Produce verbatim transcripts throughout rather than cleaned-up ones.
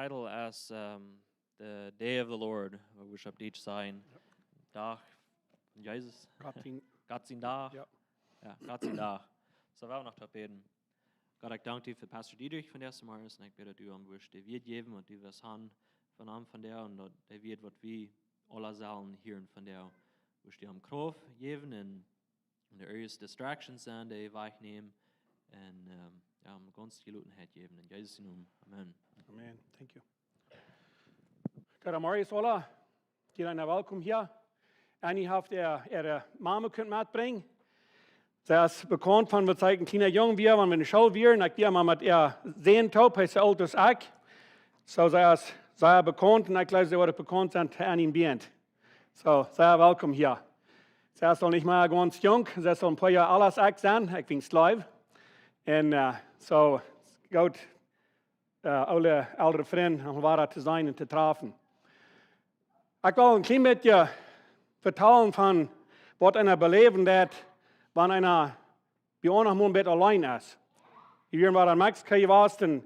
Title as um, the Day of the Lord, wo wie opp Dietsch sajen, Dach von Jesus. Gott sien, Gott sien Dach. Jo. Jo, Gott sien Dach. So, wie woaren noch doaräwa bäden. Gott, ekj dank die fa Pastor Diedrich vondoag zemorjes un ekj bäd, daut du am wurscht de Wieed jäwen, waut du west han von am vondoag un daut de Wieed, waut wie aula sellen hieren vondoag, wurscht du am Krauft jäwen un de earliest distractions sent, dee wajchnämen un um, jo, am gaunz Jelotenheit jäwen. En Jesus sien Nomen. Amen. Amen. Thank you. Goodemorjes aula. Jieda eena welkom hia. Annie haft äa, äare Mama kunt metbrinjen. See es bekaunt von waut see een kjliena Jung wia, wan wie enne School wieren. Ekj wia mau met äa Sän toop, hee es oola aus ekj. So see es sea bekaunt un ekj jleew, see woat bekaunt sennen to Annie un Bient. So, sea welkom hia. See es aul nich mea gaunz junk, see es aul een poa Joa oola aus ekj sie, ekj sie twintich. Un uh, so, goot, uh, aule, aule Frind, om wada to seenen un to träfen. Ekj well een kjlien bät vetalen von waut eena beläwen deed, wan eena bie ons noch mau een bät auleen es. Wie wieren wada en Mexiko jewast un,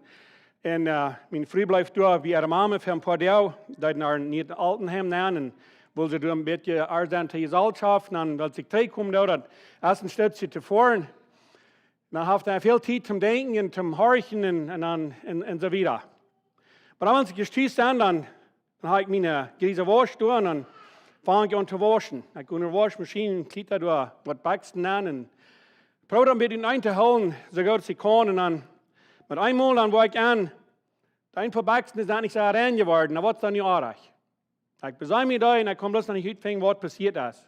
un uh, miene Fru bleef doa bie äare Mama fa een poa Doag, deed no een Altenheim nenn un wull see doa een bät äare Jeselschoft, dan wull see trigj komen doa, daut es een Stootje to foaren. Dan haft eena väl Tiet toom denkjen un toom horchen un, un, dan, un, un soo wieda. Oba dan, wan ekj tus sie, dan dan hab ekj miene, äh, griese Wausch doa un dan fang ekj aun to wauschen. Ekj go no de Wauschmaschien, kjlieta doa waut Bekjsten aun un proow daut een bät enn to hoolen, soo goot aus ekj kaun. Un dan met eemol dan woa ekj aun, de een poa Bekjsten sent nich soo rein jeworden, dan woat daut nu oajch. Ekj besach mie doa un ekj kunn bloos noch nich utfinjen waut passieet es.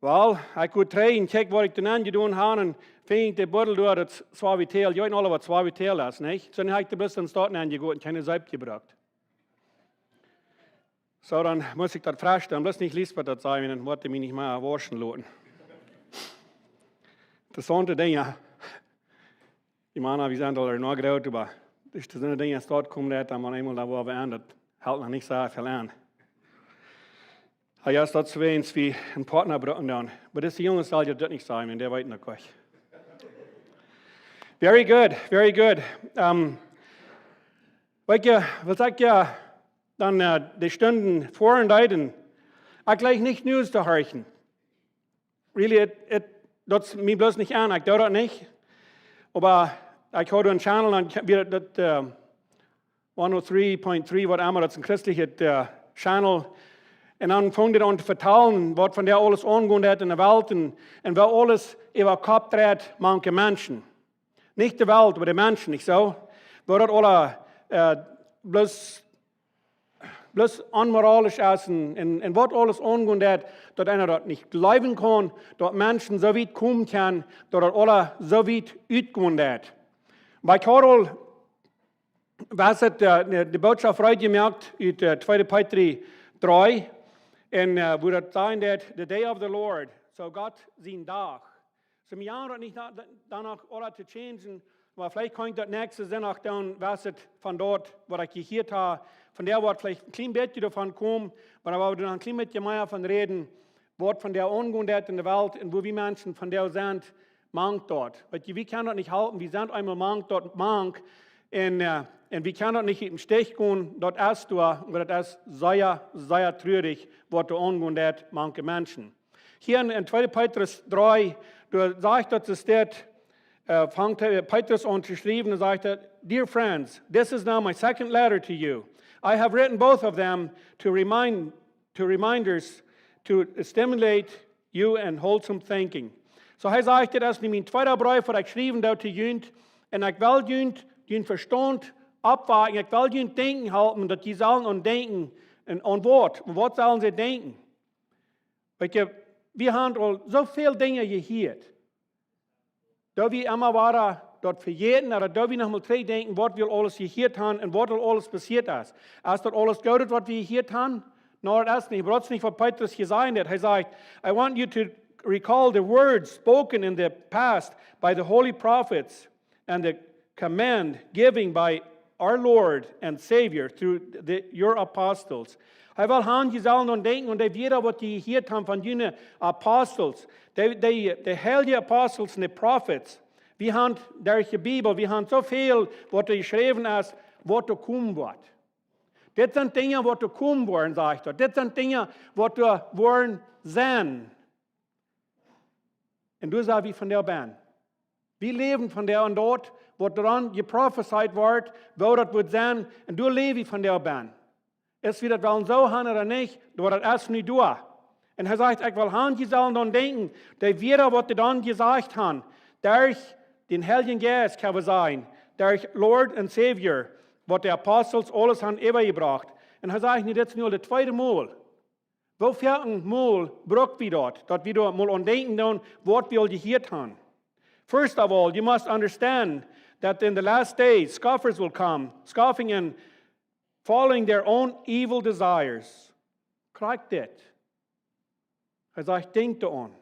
Well, ekj go trigj un kjikj waut ekj doa aun jedonen hab un finj ekj de Buddel doa, daut Suavitel. Jie weeten aula waut Suavitel es, nich? So, nu hab ekj de bloos aun Staut aunjegoten, kjeene Seep jebrukt. So, dan must ekj daut fresch, dan bloos nich Lisbeth daut sajen, dan woat dee mie nich mea wauschen loten. Interessaunte Dinja. Ekj meen, wie sent aul noch groot, oba daut es soone Dinja, aus daut kjemt, daut dan mau eemol daut woa wie aun, daut helt noch nich soo väl aun. Ah, jo, daut es soo aus wie een Partner brucken dan. Oba dise Junges sell jie daut nich sajen, dee weeten daut uk. Very good, very good. Um, weetst du, waut ekj, jo, dan, äh, de Stunden ver un deed, ekj jlikj nich News to horchen. Really, it, it, daut es mie bloos nich aun, ekj doo daut nich. Oba ekj hia een Channel aun, wia daut, äh, one oh three point three, waut emma, daut es een christlichet, äh, Channel. Un dan funk dee aun to vetalen, waut vondoag aules aungonen deit enne Welt un, un waut aules äwa Kopp dreit mank de Menschen. Nich de Welt, oba de Menschen, nich soo? Woo daut aula, äh, bloos, bloos onmoralisch es un, un, un waut aules aungonen deit, daut eena daut nich jleewen kaun, daut Menschen soo wiet komen kjennen, daut daut aula soo wiet utgonen deit. Bie Karel wia et, äh, de, de Bootschoft reed jemoakt ut, äh, tweede Petrus dree, un, äh, woo daut sajen deit, the day of the Lord, so Gott sien Dach. So, wie haben daut nich na-, doano aula to changen, oba veleicht kaun ekj daut näakjste Sindach dan, waut et von daut, waut ekj jehieet hab, von dee woat veleicht een kjlien bät doavon komen, oba wie woaren dan een kjlien bät mea von räden, waut vondoag aungonen deit enne Welt un woo wie Menschen vondoag sent, mank daut. Weetst du, wie kjennen daut nich halpen, wie sent eemol mank daut mank, un, äh, un wie kjennen daut nich ut dän Stich gonen, daut es doa, oba daut es sea, sea trurich, waut doa aungonen deit mank de Menschen. Hia enn, enn tweede Petrus dree, doa sajcht daut, es daut, äh, fangt hee, Petrus aun to schriewen un sajcht hee, "Dear friends, this is now my second letter to you. I have written both of them to remind, to reminders to stimulate you and wholesome thinking." So hee sajcht, dit es nu mien tweeda Breef, waut ekj schriewen doo to junt, un ekj well junt, jun Vestaunt oppwakjen, ekj well junt denkjen halpen, daut jie sellen aun denkjen, un aun waut, waut sellen see denkjen? Weetst du, wie haben aul soo väl Dinja jehieet. Daut wie emma wada daut vejäten, oba daut wie noch mol trigjdenkjen, waut wie aules jehieet haben un waut aul aules passieet es. Es daut aules Goodet, waut wie jehieet haben? Nä, daut es nich. Oba daut es nich, waut Petrus hia sajcht. Hee sajcht, "I want you to recall the words spoken in the past by the holy prophets and the command given by our Lord and Savior through the, your apostles." Hee well han, jie sellen aun denkjen, aun dee Wieed, waut jie jehieet haben von june Apostels, dee, dee, dee heilje Apostels un dee Propheten. Wie haben derch de Bibel, wie haben soo väl, waut doa jeschräwen es, waut doa komen woat. Dit sent Dinja, waut doa komen woaren, sajcht daut. Dit sent Dinja, waut doa woaren sennen. Un doa sent wie vondoag bie. Wie läwen vondoag en daut, waut doaraun jeprofezeit woat, woo daut woat sennen. Un doa läw wie vondoag bie. Es wie daut wellen soo haben ooda nich, oba daut es nu doa. Un hee sajcht, ekj well han, jie sellen dan denkjen, daut wada waut dee dan jesajcht han, derch dän Heiljen Jeist, kaun wie sajen, derch Lord un Savior, waut de Apostel aules han äwajebrocht. Un hee sajcht, nu, dit es nu aul daut tweede Mol. Woo väl mol bruck wie daut, daut wie doa mol aun denkjen doonen, waut wie aul jehieet han. First of all, you must understand that in the last days, scoffers will come, scoffing and following their own evil desires. Krakjt dit. Hee sajcht, denkj doaraun,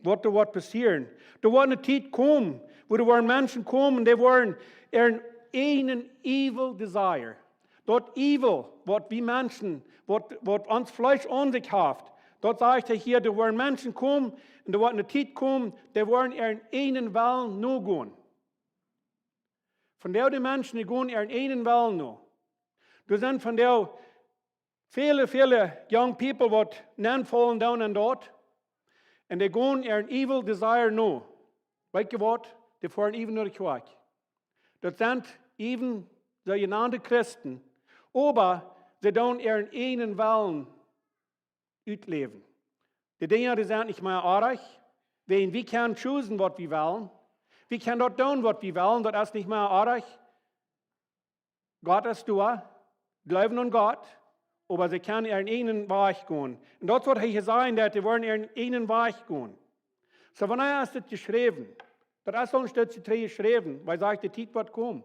waut doa woat passieren. Doa woat eene Tiet komen, wua doa woaren Menschen komen, dee woaren äaren eejnen evil desire. Daut evil, waut wie Menschen, waut, waut ons Fleesch aun sikj haft, daut sajcht hee hia, doa woaren Menschen komen, un doa woat eene Tiet komen, dee woaren äaren eejnen Wellen nogonen. Vondoag de Menschen, dee gonen äaren eejnen Wellen no. Doa sent vondoag väle, väle young people, waut nenfaulen doonen en daut. Un dee gonen äaren evil desire no. Weetst du waut? Dee foaren even no de Kjoakj. Daut sent even soojenande Christen. Oba see doonen äaren eejnen Wellen utläwen. De Dinja, dee sent nich mea oajch. Wäajen wie kjennen choosen, waut wie wellen. Wie kjennen daut doonen, waut wie wellen. Daut es nich mea oajch. Gott es doa, jleewen aun Gott, oba see kjennen äaren eejnen Wajch gonen. Un daut es waut hee hia sajcht, daut dee woaren äaren eejnen Wajch gonen. Soo, wanea es dit jeschräwen? Daut es aul een Stootje trigj jeschräwen, wiels hee sajcht, de Tiet woat komen.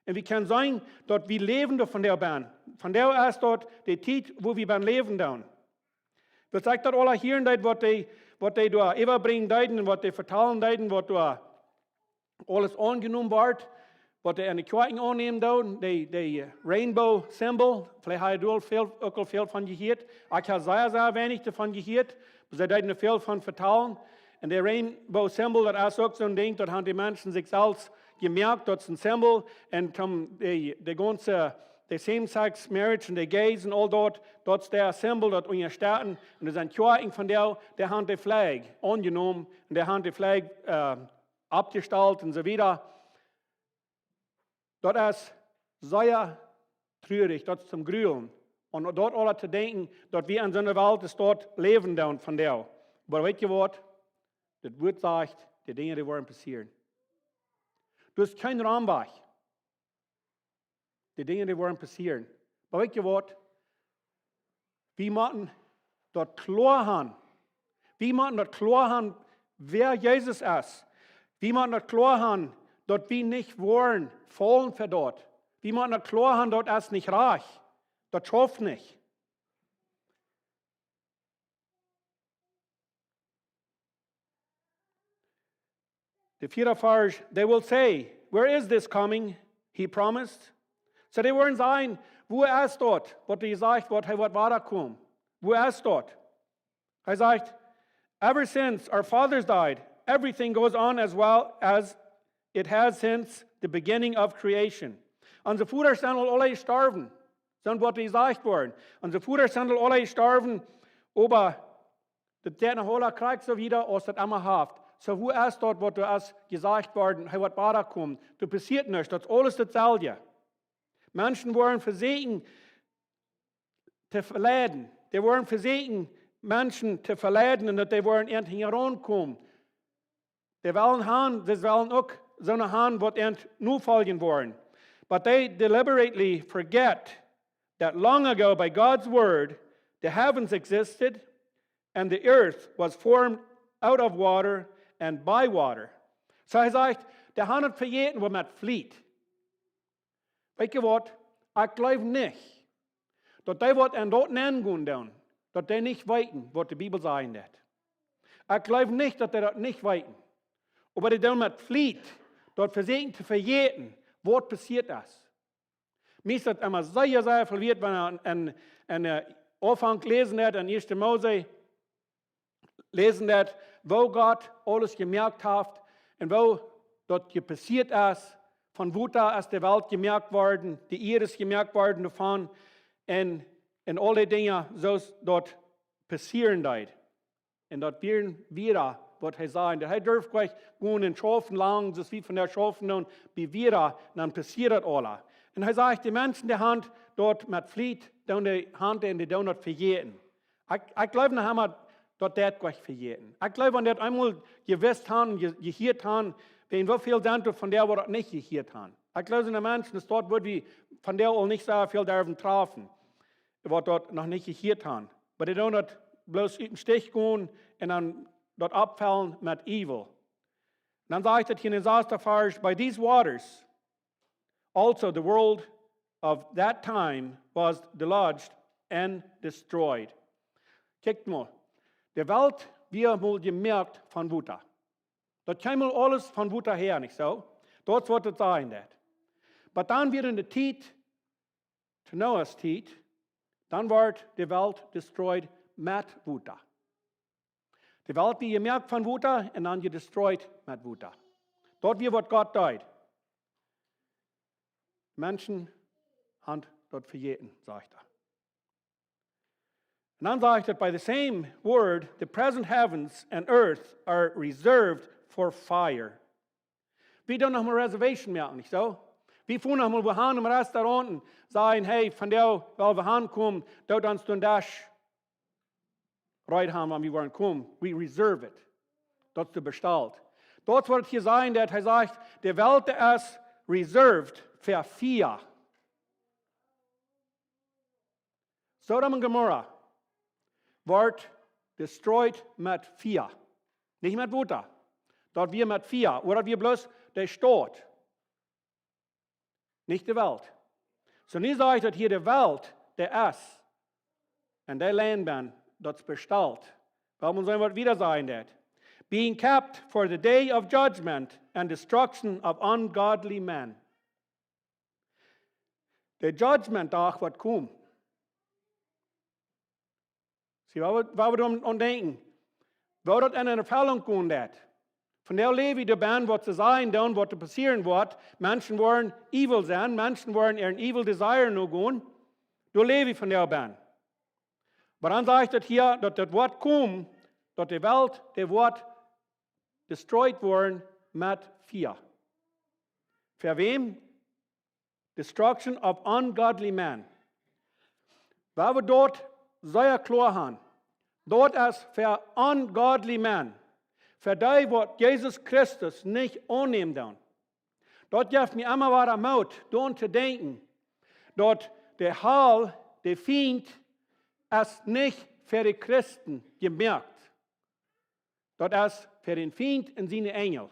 Un wie kjennen seenen, daut wie läwen doa vondoag bie. Vondoag es daut de Tiet, wua wie bie läwen doonen. Wiels ekj daut aula hieren deed, waut dee, waut dee doa äwabrinjen deeden un waut dee vetalen deeden, waut doa aules aunjenomen woat, waut dee enne Kjoakjen aunnämen doonen, dee, dee, eh, rainbow symbol, veleicht ha jie doa väl, uk aul väl von jehieet. Ekj ha sea, sea weinich doavon jehieet, oba see deeden väl von vetalen. Un de rainbow symbol, daut es uk soon Dinkj, daut han de Menschen sikj selfst jemoakt, daut es een Symbol. Un dan de, de gaunze, de same-sex marriage un de gays un aul daut, daut es daut Symbol, daut unjastetten. Un doa sent Kjoakjen vondoag, dee han de Flagg aunjenomen, un dee han de Flagg, eh, aufjestalt un soo wieda. Daut es sea trurich, daut es toom grulen. Un daut aula to denkjen, daut wie en soone Welt es daut läwen doonen vondoag. Oba weetst du waut? Daut Wuat sajcht, de Dinja, dee woaren passieren. Doa es kjeen Raumwajch. De Dinja, dee woaren passieren. Oba weetst du waut? Wie motten daut kloa han. Wie motten daut kloa han, wäa Jesus es. Wie motten daut kloa han, daut wie nich woaren faulen fa daut. Wie motten daut kloa han, daut es nich rajcht. Daut schauft nich. De vieede Varsch, they will say, "Where is this coming he promised?" Soo, dee woaren sajen, wua es daut, waut hee sajcht, waut hee woat wadakomen? Wua es daut? Hee sajcht, "Ever since our fathers died, everything goes on as well as it has since the beginning of creation." Onse Vodasch sent aul aula jestorwen, soo woat jesajcht woaren. Onse Vodasch sent aul aula jestorwen, oba daut jeit noch aula krakjt soo wieda, aus daut emma haft. Soo, wua es daut, waut doa es jesajcht worden, hee woat wadakomen? Doa passieet nuscht, daut es aules dautselwje. Menschen woaren vesieekjen to veleiden. Dee woaren vesieekjen, Menschen to veleiden un daut dee woaren an hinjaraun komen. Dee wellen han, dee wellen uk soone han, waut an nofoljen woaren. But they deliberately forget that long ago by God's word the heavens existed and the earth was formed out of water and by water. Soo, hee sajcht, dee han daut vejäten, waut met fliet. Weetst du waut? Ekj jleew nich, daut dee waut en daut nengonen doonen, daut dee nich weeten, waut de Bibel sajen deit. Ekj jleew nich, daut dee daut nich weeten. Oba dee doonen met fliet, daut vesieekjen to vejäten, waut passieet es. Mie es daut emma sea, sea väl wieet, wan eena en, en, en, eh, Aunfank läsen deit, en Ieeschte Mose, läsen deit, woo Gott aules jemoakt haft un woo daut jepassieet es, von Wota es de Welt jemoakt worden, de Ieed es jemoakt worden doavon, un, un aul dee Dinja, soo aus daut passieren deed. Un daut wieren wada, waut hee säd, daut hee durf jlikj gonen un schaufen lang, soo aus wie vondoag schaufen doonen, bie wada, dan passieet daut aula. Un hee sajcht, de Menschen, dee han daut met Fliet, doonen de Haunt un dee doonen daut vejäten. Ekj, ekj jleew noch emol, daut deit jlikj vejäten. Ekj jleew, wan dee daut eemol jewist han, je-, jehieet han, wäajen woo väl sent doa vondoag, waut daut nich jehieet han. Ekj jleew, soone Menschen, daut woat wie vondoag aul nich soo väl derwen träfen, waut daut noch nich jehieet han. Oba dee doonen daut bloos ut dän Stich gonen un dan daut oppfellen met evil. Un dan sajcht et hia en dän sasden Varsch, "By these waters also the world of that time was deluged and destroyed." Kjikj mol, de Welt wia mol jemoakt von Wota. Daut kjeem mol aules von Wota häa, nich soo? Daut es waut daut sajen deit. Oba dan wia en de Tiet, to Noahs Tiet, dan wort de Welt destroyed met Wota. De Welt wia jemoakt von Wota un dan jedestroyt met Wota. Daut wia waut Gott deed. Menschen han daut vejäten, sajcht et. Un dan sajcht et, "By the same word, the present heavens and earth are reserved for fire." Wie doonen noch mol Reservation moaken, nich soo? Wie foaren noch mol wua han em Restaurant un sajen, "Hey, vondoag well wie hankomen, doot ons dän Desch reed han, wan wie woaren komen." We reserve it. Daut es bestalt. Daut woat hia sajen, daut hee sajcht, de Welt es reserved fa Fia. Sodom un Gomorra wort destroyed met Fia. Nich met Wota. Daut wia met Fia. Ooda daut wia bloos de Staut. Nich de Welt. Soo, nu sajcht et hia, de Welt, dee es. Un dee Land, daut es bestalt. Well wie seenen, waut wada sajen deit. "Being kept for the day of judgment and destruction of ungodly men." De Judgment Dach woat komen. See, waut wie, waut wie doaraun denkjen, woo daut en Erfellunk komen woat. Vondoag läw wie doabennen, waut see sajen doonen, waut doa passieren woat. Menschen woaren evil sennen, Menschen woaren äaren evil desire nogonen. Doa läw wie vondoag bennen. Oba dan sajcht et hia, daut daut woat komen, daut de Welt, dee woat destroyed woaren met Fia. Fa wäm? Destruction of ungodly men. Well wie daut sea kloa han. Daut es fa ungodly men. Fa dee, waut Jesus Christus nich aunnämen doonen. Daut jeft mie emma wada Moot, doaraun to denkjen, daut de Hal, de Fient, es nich fa de Christen jemoakt. Daut es fa dän Fient un siene Enjel.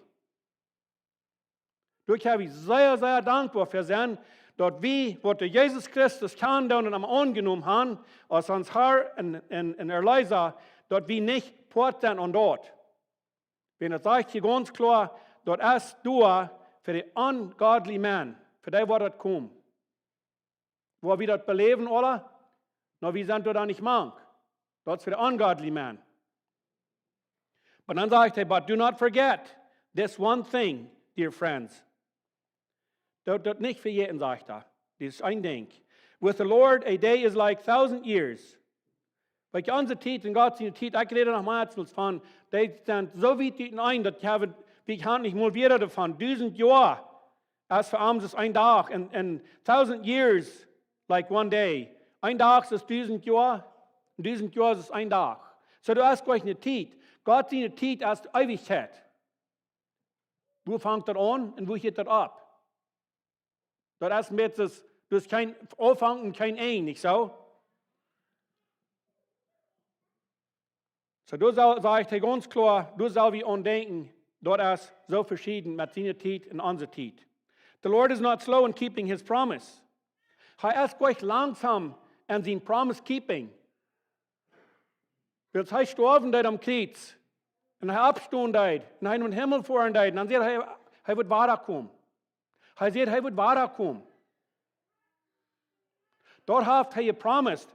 Doa kjenn wie sea, sea dankboa fa sennen, daut wie, waut de Jesus Christus kjanen doonen un am aunjenomen han, aus ons Har un, un, un Erleesa, daut wie nich Poat sent aun daut. Wiels daut sajcht hia gaunz kloa, daut es doa fa de ungodly men, fa dee woat daut komen. Woo wie daut beläwen, ooda? Na, wie sent doa dan nich mank. Daut es fa de ungodly men. Oba dan sajcht hee, "But do not forget this one thing, dear friends." Daut, daut nich vejäten, sajcht hee. Dit es een Dinkj. "With the Lord, a day is like thousand years." Weetst, onse Tiet un Gott siene Tiet, ekj räd noch mol eenmol von, dee sent soo wiet utenaunda, daut wie haben, wie haben nich mol wada doavon. Dusent Joa es fa am es een Dach, and, and thousand years like one day. Een Dach es dusent Joa, un dusent Joa es een Dach. Soo, du hast jlikj eene Tiet. Gott siene Tiet es de Eewichkjeit. Wua fangt daut aun un wua hieet daut opp? Daut es een bät, daut es kjeen Aunfank un kjeen Enj, nich soo? Soo, doa sell, sajcht hee gaunz kloa, doa sell wie aun denkjen, daut es soo veschieden met siene Tiet un onse Tiet. "The Lord is not slow in keeping his promise." Hee es nich langsom en siene promise keeping. Wiels hee storf doa aum Kjriez, un hee oppstonen deed, un hee nom Himmel foaren deed, un dan säd hee, hee woat wada komen. Hee säd, hee woat wada komen. Daut haft hee jepromist.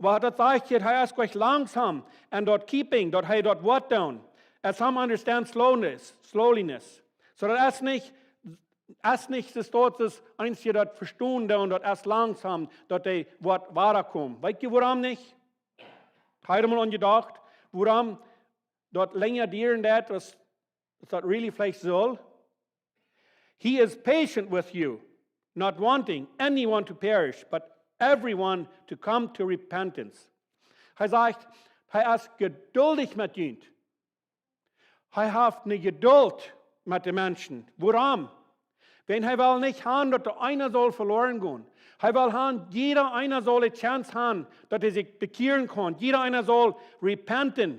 Oba daut sajcht hee, hee es nich langsom en daut keeping, daut hee daut woat doonen. As some understand slowness, slowness. Soo daut es nich Es nich de Staats es eent, daut vestonen doonen, daut es langsom, daut dee woat wada komen. Weet jie wuarom nich? Hab jie mol aun jedocht, wuarom daut lenja dieren deit, aus, aus daut really veleicht sull? "He is patient with you, not wanting anyone to perish, but everyone to come to repentance." Hee sajcht, hee es jeduldich met junt. Hee haft eene Jeduld met de Menschen. Wuarom? Wiels hee well nich haben, daut doa eena saul veloren gonen. Hee well haben, jieda eena saul de Chance haben, daut hee sikj bekjieren kaun. Jieda eena saul repenten.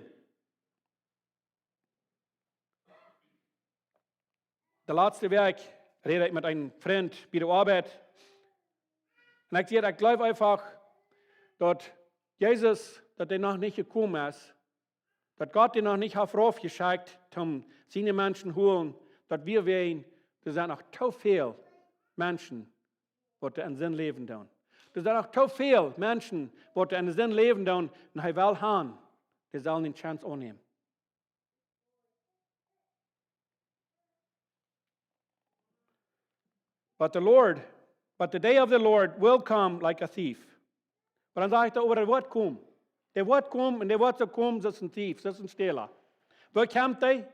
De latste Wäakj räd ekj met eenen Frint bie de Oabeit. Un ekj säd, ekj jleew eefach, daut Jesus, daut hee noch nich jekomen es, daut Gott dän noch nich haft raufjeschekjt, om siene Menschen holen, daut wie weeten, doa sent noch too väl Menschen, waut en Sind läwen doonen. Doa sent noch too väl Menschen, waut en Sind läwen doonen, un hee well haben, dee sellen de Chance aunnämen. But the Lord, but the day of the Lord will come like a thief. Oba dan sajcht hee, oba dee woat komen. Dee woat komen un dee woat soo komen aus een Dief, aus een Stäla. Woo kjemt dee?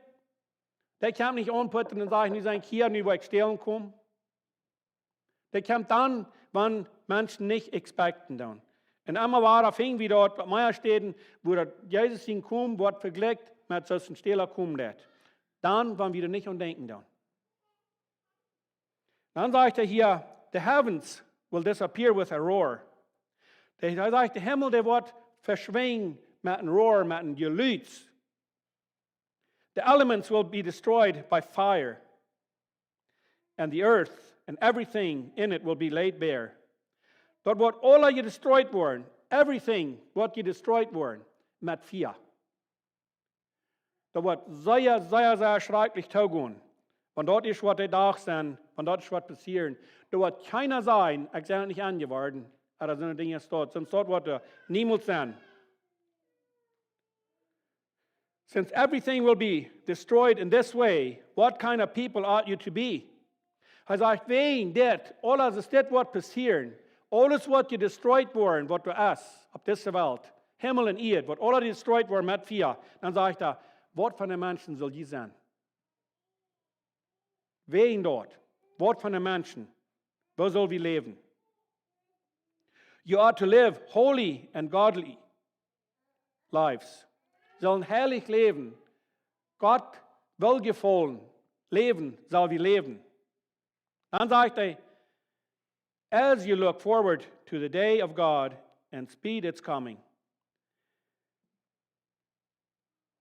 Dee kjemt nich aunputten un sajcht, nu sie ekj hia, nu woa ekj stälen komen. Dee kjemt dan, wan Menschen nich expecten doonen. Un emma wada finj wie doa bie mea Städen, wua daut Jesus sien Komen woat vejlikjt met soo aus een Stäla komen deit. Dan, wan wie doa nich aun denkjen doonen. Dan sajcht hee hia, "The heavens will disappear with a roar." Dee, hee sajcht, de Himmel, dee woat veschwinjen met een Roar, met een Jelud. "The elements will be destroyed by fire, and the earth and everything in it will be laid bare." Daut woat aules jedestroyt woaren. Everything woat jedestroyt woaren met Fia. Daut woat sea, sea, sea schrakjlich toogonen. Wan daut es, waut de Dach sent, wan daut es, waut passieren. Doa woat kjeena sajen, ekj sie nich aunjeworden, ooda soone Dinja es daut. Sonst daut woat doa niemols sennen. "Since everything will be destroyed in this way, what kind of people ought you to be?" Hee sajcht, wan dit, aules aus dit woat passieren, aules woat jedestroyt woaren, waut doa es opp dise Welt, Himmel un Ieed, woat aules jedestroyt woaren met Fia, dan sajcht hee, waut fa Menschen sell jie sennen? Wäajen daut, waut fa Menschen, woo sell wie läwen? "You are to live holy and godly lives." Sell een heilich Läwen, Gott woljefaulen Läwen sell wie läwen. Dan sajcht hee, "As you look forward to the day of God and speed its coming."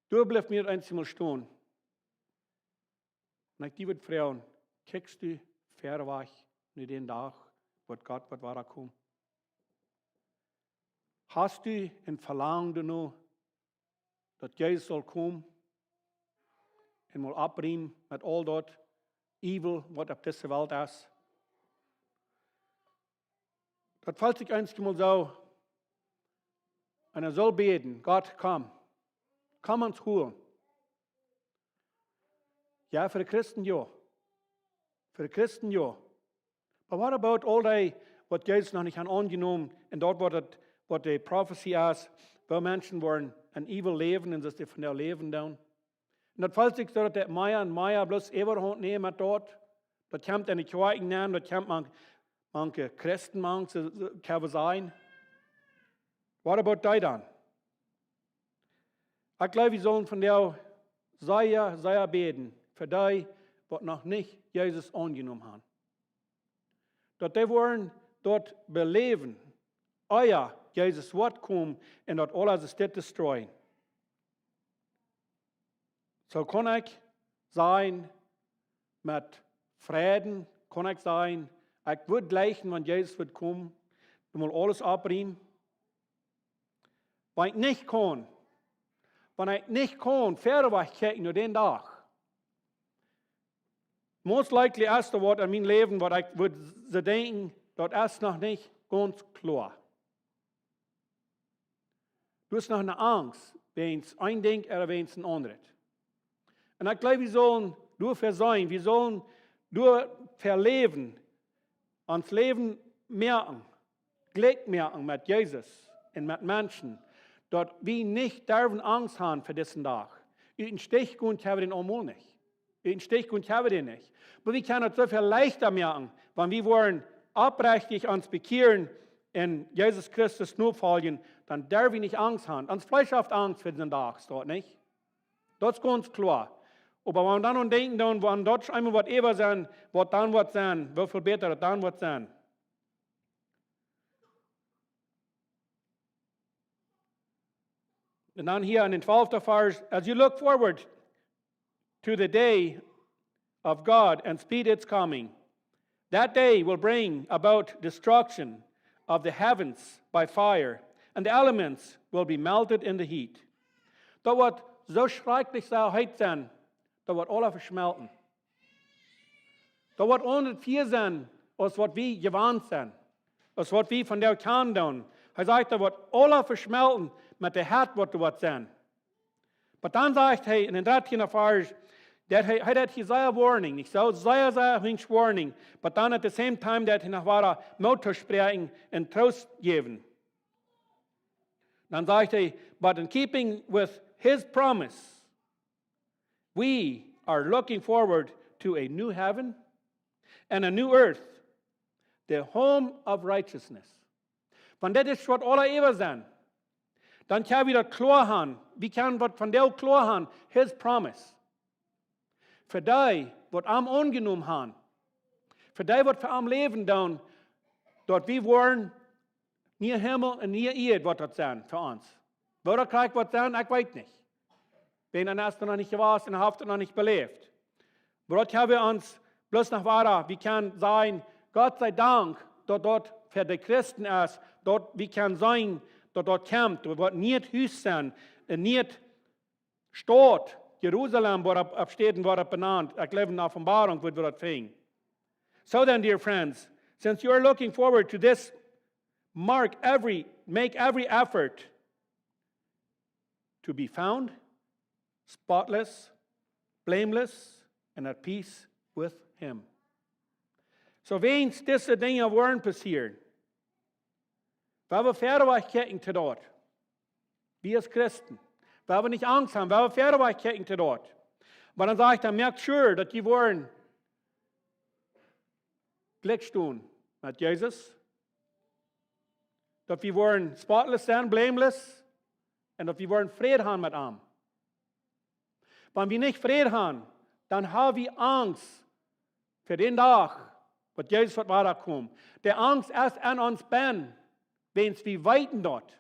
Doa blift mie eent mol stonen. Un ekj die wudd froagen, kjikjst du wiet wajch no dän Dach, waut Gott woat wada komen? Hast du een Velangen doano, daut Jesus saul komen un mol oppräumen met aul daut evil, waut opp dise Welt es? Daut felt sikj eensjemol soo. Un hee saul bäden, "Gott, komm. Komm ons holen." Jo, fa de Christen jo. Fa de Christen jo. But what about aul dee, waut Jesus noch nich haben aunjenomen? Un daut woat daut, waut de Profezie es, woo Menschen woaren een evil Läwen un daut dee von daut Läwen doonen. Un daut felt sikj soo, daut daut mea un mea bloos Äwahaunt nemt met daut. Daut kjemt enne Kjoakjen aun, daut kjemt mank, mank Christen, mank, soo, soo, kjenn wie sajen. What about dee dan? Ekj jleew, wie sellen vondoag sea, sea bäden fa dee, waut noch nich Jesus aunjenomen haben. Daut dee woaren daut beläwen, ea Jesus woat komen un daut aules es dit destroyen. Soo kaun ekj sajen met Fräd, kaun ekj sajen, ekj woa jleichen, wan Jesus woat komen, dan mol aules oppräumen. Wan ekj nich kaun, wan ekj nich kaun wiet wajch kjikjen no dän Dach, most likely es doa waut en mien Läwen, waut ekj wudd soo denkjen, daut es noch nich gaunz kloa. Doa es noch eene Angst, wäajen een Dinkj ooda wäajen een aundret. Un ekj jleew, wie sellen doafäa sennen, wie sellen doa veläwen, ons Läwen moaken, jlikj moaken met Jesus un met Menschen, daut wie nich derwen Angst haben fa disen Dach. Ut dän Stich gonen kjenn wie dän aulemol nich. Ut dän Stich gonen kjenn wie dän nich. Oba wie kjennen daut soo väl leichta moaken, wan wie woaren oprechtich ons bekjieren un Jesus Christus nofoljen, dan derw wie nich Angst haben. Ons Fleesch haft Angst fa disen Dach, steit nich? Daut es gaunz kloa. Oba wan wie dan aun denkjen, dan, wan daut eemol woat äwa sennen, waut dan woat sennen, woo väl bäta daut dan woat sennen. Un dan hia en dän twalften Varsch: "As you look forward to the day of God and speed its coming, that day will bring about destruction of the heavens by fire, and the elements will be melted in the heat." Daut woat soo schrakjlich soo heet sennen, daut woat aules veschmelten. Daut woat aundasch sennen, aus waut wie jewant sent, aus waut wie vondoag kjanen doonen. Hee sajcht, daut woat aules veschmelten met de Hett, waut doa woat sennen. Oba dan sajcht hee en dän dartieenden Varsch, daut hee, hee deed hia sea warning, nich soo? Sea, sea huisch warning. Oba dan at the same time deed hee noch wada Moot toospräakjen un Troost jäwen. Dan sajcht hee: "But in keeping with his promise, we are looking forward to a new heaven and a new earth, the home of righteousness." Wan dit es waut aules äwa sennen, dan kjenn wie daut kloa haben. Wie kjennen waut vondoag kloa haben, his promise. Fa dee, waut am aunjenomen haben, fa dee, waut fa am läwen doonen, daut wie woaren nie Himmel un nie Ieed, waut daut sennen fa ons. Woo daut krakjt woat sennen, ekj weet nich. Wiels ekj sie doa noch nich jewast un hab daut noch nich beläft. Oba daut haben wie ons bloos noch wada, wie kjennen sajen, Gott sie Dank, daut daut fa de Christen es, daut wie kjennen seenen, daut daut kjemt, daut woat een niet Hus sennen, een niet Staut, Jerusalem, woat opp, opp Städen woat opp benant. Ekj jleew, en Openboarunk woa wie daut finjen. So then, dear friends, since you are looking forward to this, mark every, make every effort to be found spotless, blameless, and at peace with him. So, wan dise Dinja woaren passieren, woa wie wieda wajch kjikjen to daut. Wie aus Christen, woa wie nich Angst haben, woa wie wieda wajch kjikjen to daut. Oba dan sajcht hee, moakt sure, daut jie woaren jlikj stonen met Jesus, daut wie woaren spotless sennen, blameless, un daut wie woaren Fräd haben met am. Wan wie nich Fräd haben, dan haben wie Angst fa dän Dach, waut Jesus woat wada komen. De Angst es aun ons bennen, wiels wie weeten daut,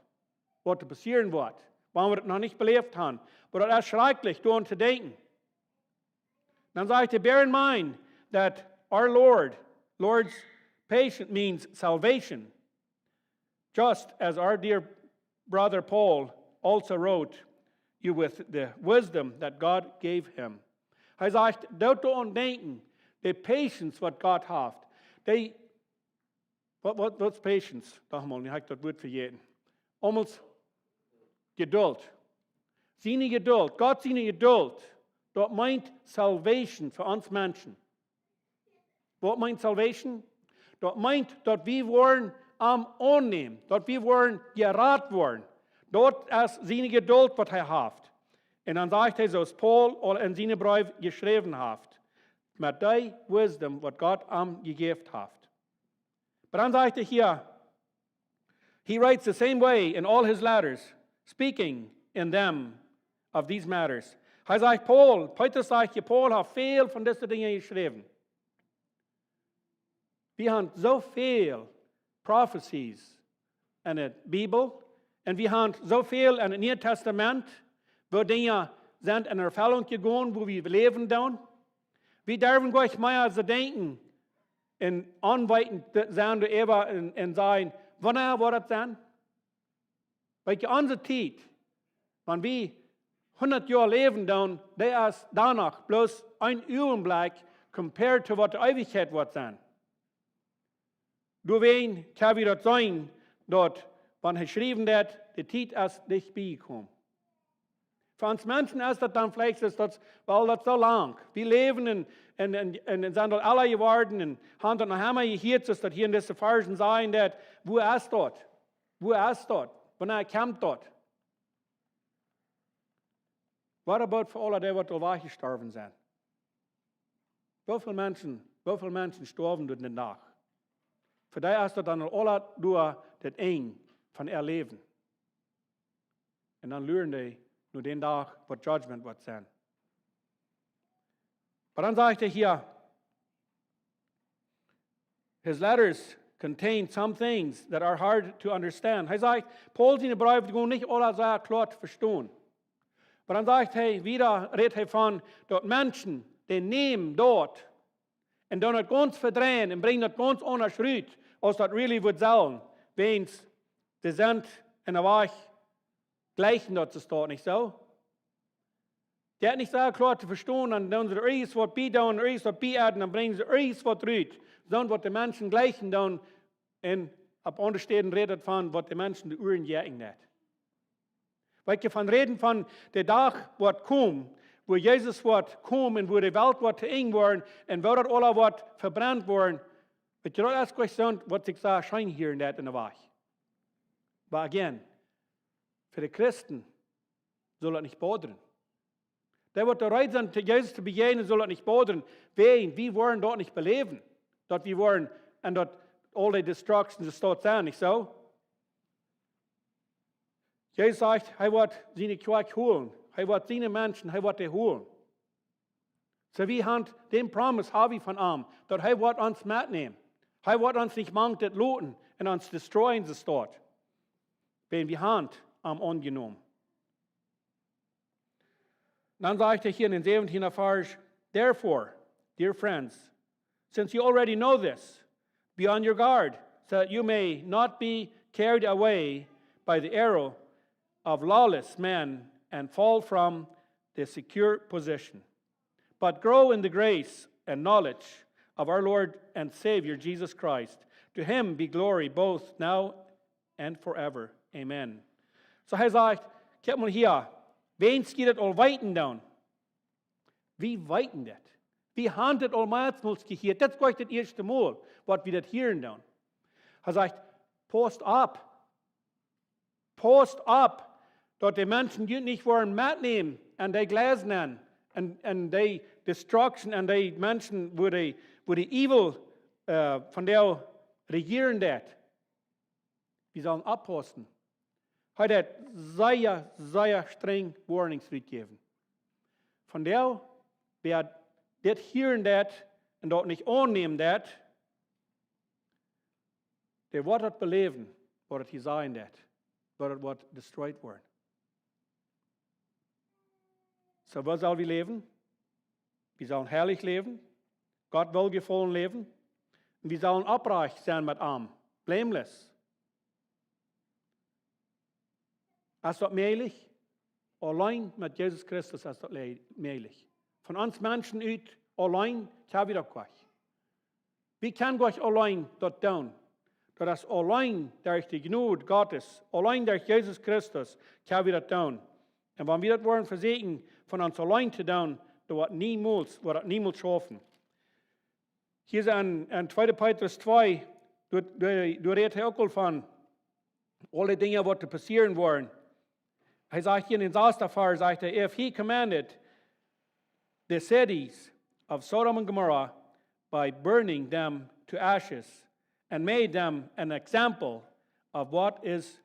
waut passieren woat, wan wie daut noch nich beläft haben. Oba daut es schrakjlich, doaraun to denkjen. Dan sajcht hee, bear in mind that our Lord, Lord's patience means salvation, just as our dear brother Paul also wrote you with the wisdom that God gave him. Hee sajcht, doot doaraun denkjen, de patience, waut Gott haft. De, waut, waut, waut es patience? Nochmol, nu hab ekj daut Wuat vejäten. Aulemol Jedult. Siene Jedult, Gott siene Jedult, daut meent salvation fa ons Menschen. Waut meent salvation? Daut meent, daut wie woaren am aunnämen, daut wie woaren jerat woaren. Daut es siene Jedult, waut hee haft. Un dan sajcht hee, soo aus Paul aul en sienen Breef jeschräwen haft, met dee wisdom, waut Gott am jejäft haft. Oba dan sajcht hee hia, he writes the same way in all his letters, speaking in them of these matters. Hee sajcht, Paul, Petrus sajcht hia, Paul haft väl von dise Dinja jeschräwen. Wie haben soo väl prophecies en de Bibel, un wie haben soo väl en daut Niee Tastament, woo Dinja sent en Erfellunk jegonen, woo wie läwen doonen. Wie derwen nich mea soo denkjen un aunweeten sennen doaräwa un, un sajen, wanea woat daut sennen? Weetst, onse Tiet, wan wie hundat Joa läwen doonen, dee es doano bloos een Uagenblekj compared to waut de Eewichkjeit woat sennen. Doawäajen kjenn wie daut seenen, daut, wan hee jeschräwen haft, de Tiet es dicht bie jekomen. Fa ons Menschen es daut dan veleicht, es daut, well, daut es soo lang. Wie läwen en, Un, un, un, un sent daut aula jeworden un haben daut noch emma jehieet, soo aus daut hia en dise Varschen sajcht, daut, woo es daut? Woo es daut? Wanea kjemt daut? Waut about fa aule dee, waut aul wajchjestorwen sent? Woo väl Menschen, woo väl Menschen stoawen doa dän Dach? Fa dee es daut dan aul aula doa daut Enj von äa Läwen. Un dan luren dee no dän Dach, waut Judgment woat sennen. Oba dan sajcht hee hia, his letters contain some things that are hard to understand. Hee sajcht, Paulus siene Breew sent nich aula sea kloa to vestonen. Oba dan sajcht hee, wieda rät hee von daut Menschen, dee nämen daut un doonen daut gaunz vedreien un brinjen daut gaunz aundasch rut, aus daut really wudd sellen, wäajens dee sent en de Wajch jlikj daut see stonen, nich soo? Daut es nich sea kloa to vestonen, dan doonen see irjent waut bie doonen, irjent waut bie aden, dan brinjen see irjent waut rut. Soo waut de Menschen jlikjen doonen, un opp aundre Städen rät et von waut de Menschen de Uaren jäajen deit. Weet jie, von räden von dän Dach, waut kjemt, wua Jesus woat komen un wua de Welt woat to Enj woaren un wua daut aula woat vebrent woaren. Weet jie, daut es jlikj soo waut ekj saj, scheen hia un doa en de Wajch. But again, fa de Christen saul daut nich bodren. Dee, waut doa reed sent, Jesus to bejäajnen, saul daut nich bodren. Wäajen, wie woaren daut nich beläwen. Daut wie woaren, un daut aul dee Destruction, dee doa sent, nich soo? Jesus sajcht, hee woat siene Kjoakj holen. Hee woat siene Menschen, hee woat dee holen. Soo wie haben dän Promise, hab wie von am, daut hee woat ons metnämen. Hee woat ons nich mank dit loten un ons destroyen, soo aus daut. Wäajen wie haben am aunjenomen. Dan sajcht hee hia en dän säwentienden Varsch, therefore, dear friends, since you already know this, be on your guard, so that you may not be carried away by the arrow of lawless men and fall from the secure position. But grow in the grace and knowledge of our Lord and Savior Jesus Christ. To him be glory both now and forever. Amen. Soo hee sajcht, kjikj mol hia, wäajens jie daut aul weeten doonen. Wie weeten daut. Wie haben daut aul meamols jehieet. Daut es jlikj daut ieeschte Mol, waut wie daut hieren doonen. Hee sajcht, pausst opp. Pausst opp, daut de Menschen junt nich woaren metnämen en dee Jleisen, en, en dee Destruction, en dee Menschen, wua dee, wua dee evil, äh, von dee rejieren deit. Wie sellen oppaussen. Hee haft sea, sea strenj Warnings utjejäft. Von doa, wäa dit hieren deit un daut nich aunnämen deit, dee woat daut beläwen, waut hee sajen deit, daut et woat destroyed woaren. Soo, woo sell wie läwen? Wie sellen heilich läwen, Gott woljefaulen läwen, un wie sellen opprajcht sennen met am, blameless. Es daut mäajlich? Auleen met Jesus Christus es daut le-, mäajlich. Von ons Menschen ut auleen kjenn wie daut nich. Wie kjennen nich auleen daut doonen. Daut es auleen derch de Jnod Gottes, auleen derch Jesus Christus kjenn wie daut doonen. Un wan wie daut woaren vesieekjen von ons auleen to doonen, daut woat niemols, woat daut niemols schaufen. Hia es en, en tweede Petrus twee, doa, doa, doa rät hee uk aul von aul dee Dinja, waut doa passieren woaren. Hee sajcht hia en dän sasten Varsch, sajcht hee, if he commanded the cities of Sodom and Gomorrah by burning them to ashes and made them an example of what is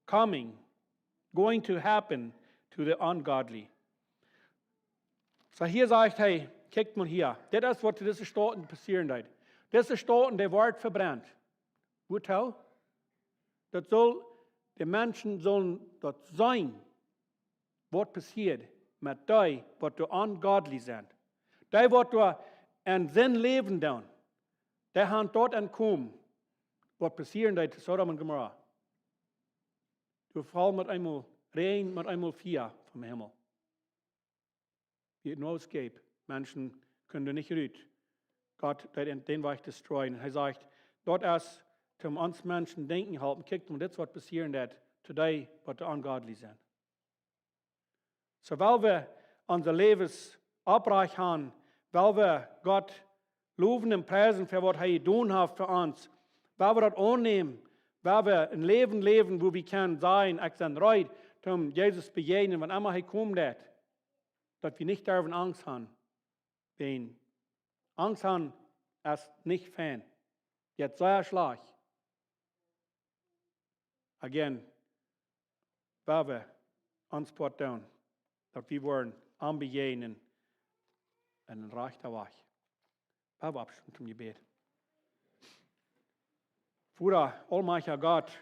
coming, going to happen to the ungodly. Soo hia sajcht hee, kjikj mol hia, dit es waut en dise Stoten passieren deed. Dise Stoten, dee woaren vebrennt. Wuatoo? Daut saul, de Menschen sellen daut seenen, waut passieet met dee, waut doa ungodly sent. Dee, waut doa en Sind läwen doonen, dee haben daut enkomen, waut passieren deed to Sodom un Gomorra. Doa foll met eemol Räajen, met eemol Fia vom Himmel. Wie no escape. Menschen kunnen doa nich rut. Gott deed an dän Wajch destroyen. Un hee sajcht, daut es, om ons Menschen denkjen halpen. Kjikj, un dit es waut passieren deed to dee, waut doa ungodly sent. Soo well wie onse Läwes opprajcht haben, Well wie Gott lowen un priesen fa waut hee jedonen haft fa ons? Well wie daut aunnämen? Well wie een Läwen läwen, wua wie kjennen sajen: "Ekj sie reed toom Jesus bejäajnen, wan emma hee komen deit?" Daut wie nich derwen Angst haben. Wiels Angst haben es nich fein. Jeit sea schlajcht. Again, well wie ons Poat doonen, daut wie woaren am bejäajnen en een rajchta Wajch. Well wie oppstonen toom Jebäd. Voda, aulmajchtja Gott,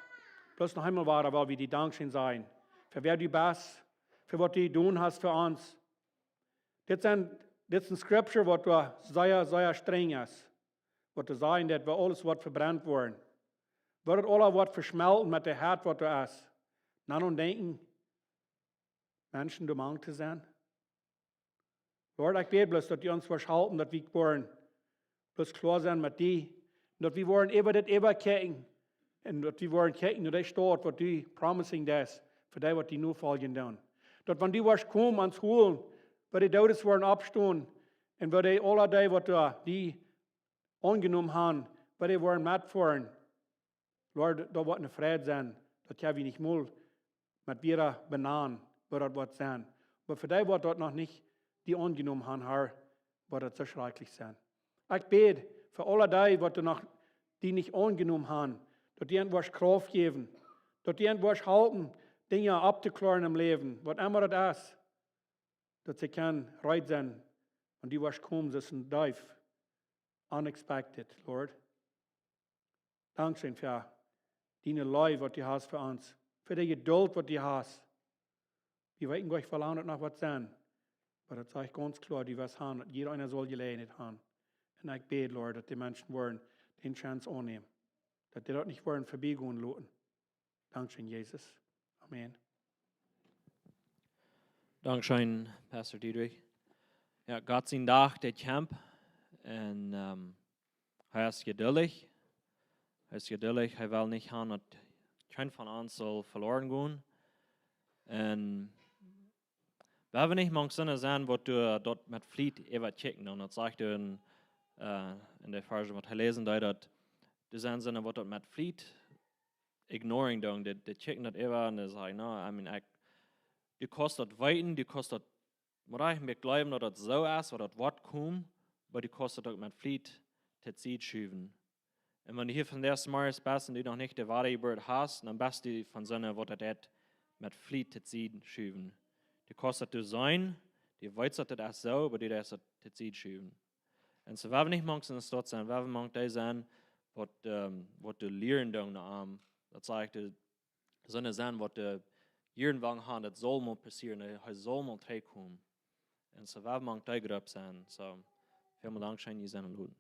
bloos noch eemol wada well wie die Dankscheen sajen fa wäa du best, fa waut du jedonen hast fa ons. Dit sent, dit es een Scripture waut doa sea, sea strenj es. Waut doa sajcht, daut wie aules woat vebrennt woaren. Woat daut aula woat veschmelten met de Hett waut doa es. Dan aun denkjen, Menschen doa mank to sennen. Lord, ekj bäd bloos, daut du ons woascht halpen, daut wie woaren bloos kloa sennen met die. Un daut wie woaren äwa dit äwakjikjen. Un daut wie woaren kjikjen no de Staut, waut du promising deist, fa dee waut die nofoljen doonen. Daut wan du woascht komen, ons holen, woo de Doodes woaren oppstonen, un woo dee aula dee, waut doa die aunjenomen haben, woo dee woaren metfoaren. Lord, daut woat eene Freid sennen, daut ha wie nich mol met wäa benanen, woo daut woat sennen. Oba fa dee waut daut noch nich die aunjenomen haben, Herr, woat daut soo schrakjlich sennen. Ekj bäd fa aule dee waut doa noch die nich aunjenomen haben, daut du an woascht Krauft jäwen, daut du an woascht halpen, Dinja opptokjloaren em Läwen, waut emma daut es, daut see kjennen reed sennen, wan du woascht komen, soo aus een Deef. Unexpected, Lord. Dankscheen fa diene Leew, waut du hast fa ons, fa de Jeduld, waut du hast. Wie weeten nich, woo lang daut noch woat sennen, oba daut saj ekj gaunz kloa, du woascht haben, daut jieda eena saul Jeläajenheit haben. Un ekj bäd, Lord, daut de Menschen woaren dän Chance aunnämen, daut dee daut nich woaren verbiegonen loten. Dankscheen, Jesus. Amen. Dankscheen, Pastor Diedrich. Jo, Gott sien Dach, dee kjemt. Un, ähm, hee es jeduldich. Hee es jeduldich. Hee well nich haben, daut kjeen von ons saul veloren gonen. Un wie haben nich mank soone sennen, waut doa daut met Fliet äwakjikjen. Un daut sajcht en, äh, en de Varsch, waut hee läsen deed, daut doa sent soone, waut daut met Fliet ignoring doonen, dee, dee kjikjen daut äwa un dee sajen: "No, I mean, ekj, du kaust daut weeten, du kaust daut, mott ekj mie jleewen, daut daut soo es, waut daut woat komen, oba du kaust daut uk met Fliet to Sied schuwen." Un wan du hia vondoag zemorjes best un du noch nich de Wadajeburt hast, dan best du von soone, waut daut deit met Fliet to Sied schuwen. Du kaust daut doa sennen, du weetst, daut daut es soo, oba du deist daut to Sied schuwen. Un soo, wie haben nich mank soone sennen, wie haben mank dee sennen, waut, ähm, waut doa lieren doonen aun. Daut saj ekj, dee soone sennen, waut doa lieren woaren haben, daut saul mol passieren, hee, hee saul mol trigjkomen. Un soo, wie haben mank dee Grupp sennen. Soo, väl mol dankscheen, jie sent enloden.